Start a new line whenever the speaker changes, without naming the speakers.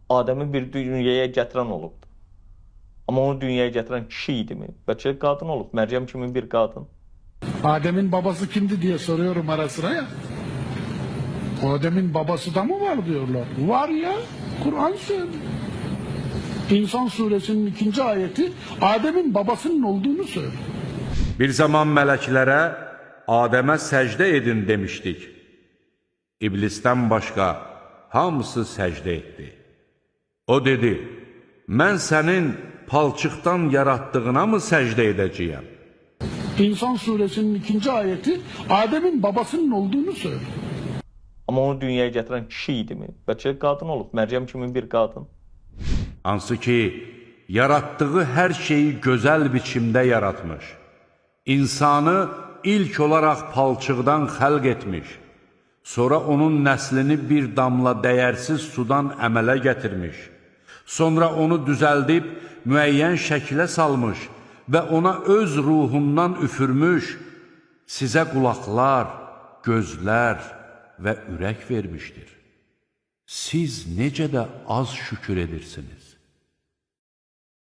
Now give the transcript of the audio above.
Adəmi bir dünyaya gətirən olubdur. Amma onu dünyaya gətirən kişi idimi? Bəlkə qadın olub, Məryəm kimi bir qadın.
Adem'in babası kimdi diye soruyorum ara sıra ya. Adem'in babası da mı var diyorlar. Var ya, Kur'an söylüyor. İnsan suresinin 2. ayeti Adem'in babasının olduğunu söylüyor.
Bir zaman mələklərə Adəmə səcdə edin demişdik. İblisdən başqa hamısı səcdə etdi. O dedi, mən sənin palçıqdan yaratdığına mı səcdə edəcəyəm?
İnsan suresinin 2. ayeti Adem'in babasının olduğunu söylüyor.
Amma onu dünyaya gətirən kişi idimi? Bəlkə qadın olub, Məryəm kimi bir qadın.
Hansı ki, yaratdığı hər şeyi gözəl biçimdə yaratmış. İnsanı ilk olaraq palçıqdan xəlq etmiş. Sonra onun nəslini bir damla dəyərsiz sudan əmələ gətirmiş. Sonra onu düzəldib müəyyən şəklə salmış və ona öz ruhundan üfürmüş, sizə qulaqlar, gözlər və ürək vermişdir. Siz necə də az şükür edirsiniz.